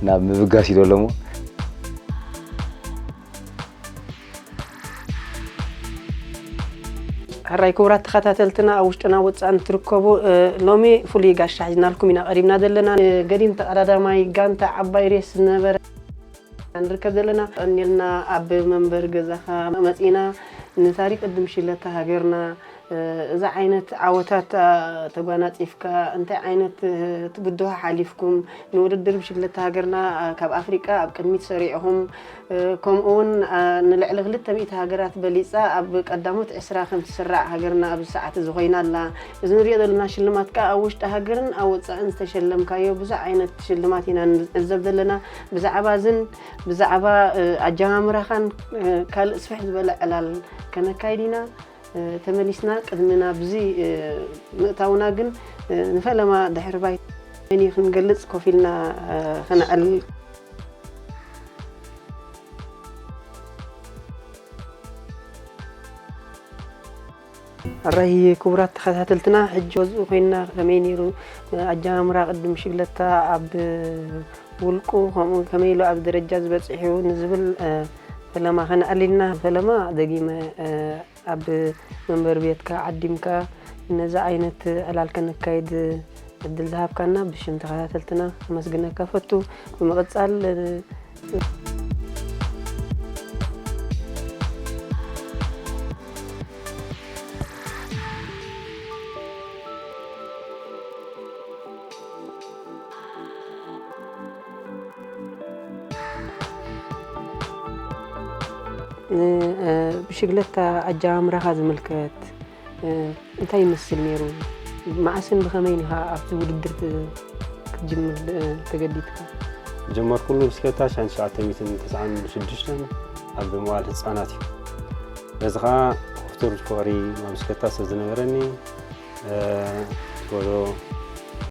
ናብ ምብጋስ እዩ ዘሎ እሞ። ሕራይ ክቡራት ተኸታተልትና፣ ኣብ ውሽጥና ወጻእን ትርከቡ፣ እ፣ ሎሚ ፍሉይ ጋሻ ሒዝናልኩም ኢና ቀሪብና ዘለና። እ፣ ገዲም ተቐዳዳማይ ጋንታ ዓባይ ሬስ ዝነበረ ንርከብ ዘለና። ቀኒልና ኣብ መንበሪ ገዛኻ መጺና ንታሪኽ ቅድም ሽለታ ሃገርና፣ እ፣ እዚ ዓይነት ዓወታት፣ እ፣ ተጓናጺፍካ፣ እንታይ ዓይነት፣ እ፣ ብድሆ ሓሊፍኩም ንውድድር ብሽለታ ሃገርና፣ እ፣ ካብ ኣፍሪቃ ኣብ ቅድሚት ሰሪዕኹም፣ እ፣ ከምኡ እውን፣ እ፣ ንልዕሊ ክልተ ሚእቲ ሃገራት በሊጻ ኣብ ቀዳሞት ዕስራ ከም ትስራዕ ሃገርና ኣብዚ ሰዓት እዚ ኮይና ኣላ። እዚ ንሪኦ ዘለና ሽልማት ከኣ ኣብ ውሽጢ ሃገርን ኣብ ወጻእን ዝተሸለምካዮ ብዙሕ ዓይነት ሽልማት ኢና ንዕዘብ ዘለና። ብዛዕባ እዝን ብዛዕባ፣ እ፣ ኣጀማምራኻን፣ እ፣ ካልእ ስፍሕ ዝበለ ዕላል ከነካይድ ኢና። እ፣ ተመሊስና ቅድሚ ናብዚ፣ እ፣ ምእታውና ግን፣ እ፣ ንፈለማ ድሕሪ ባይታ መን እዩ ክንገልጽ ኮፍ ኢልና፣ እ፣ ከነዕልል። ኣራይ ክቡራት ተኸታተልትና፣ ሕጂ ወዝኡ ኮይንና ከመይ ነይሩ፣ እ፣ ኣጀማምራ ቅድም ሽግለታ ኣብ ውልቁ፣ ከምኡ ከመይ ኢሉ ኣብ ደረጃ ዝበጽሕ እዩ ንዝብል፣ እ፣ ፈለማ ከነዕልልና፣ ፈለማ ደጊመ፣ እ፣ ኣብ መንበሪ ቤትካ ዓዲምካ ነዚ ዓይነት ዕላል ከነካይድ ዕድል ዝሃብካና ብሽም ተኸታተልትና ከመስግነካ ፈቱ። ብምቕጻል፣ እ፣ ን-፣ እ፣ ብሽግለታ ኣጀማምራኻ ዝምልከት፣ እ፣ እንታይ ይመስል ነይሩ? መዓስን ብኸመይን ኢኻ ኣብቲ ውድድር ት-፣ ክትጅምር፣ እ፣ ተገዲድካ? ጀመርኩሉ ብስክለታ ሸሕን ትሽዓተ ሚእትን ተስዓን ሽዱሽተን ኣብ መዋል ህጻናት እዩ። በዚ ኸኣ ክቱር ፍቕሪ ናብ ብስክለታ ስለ ዝነበረኒ፣ እ፣ ቶሎ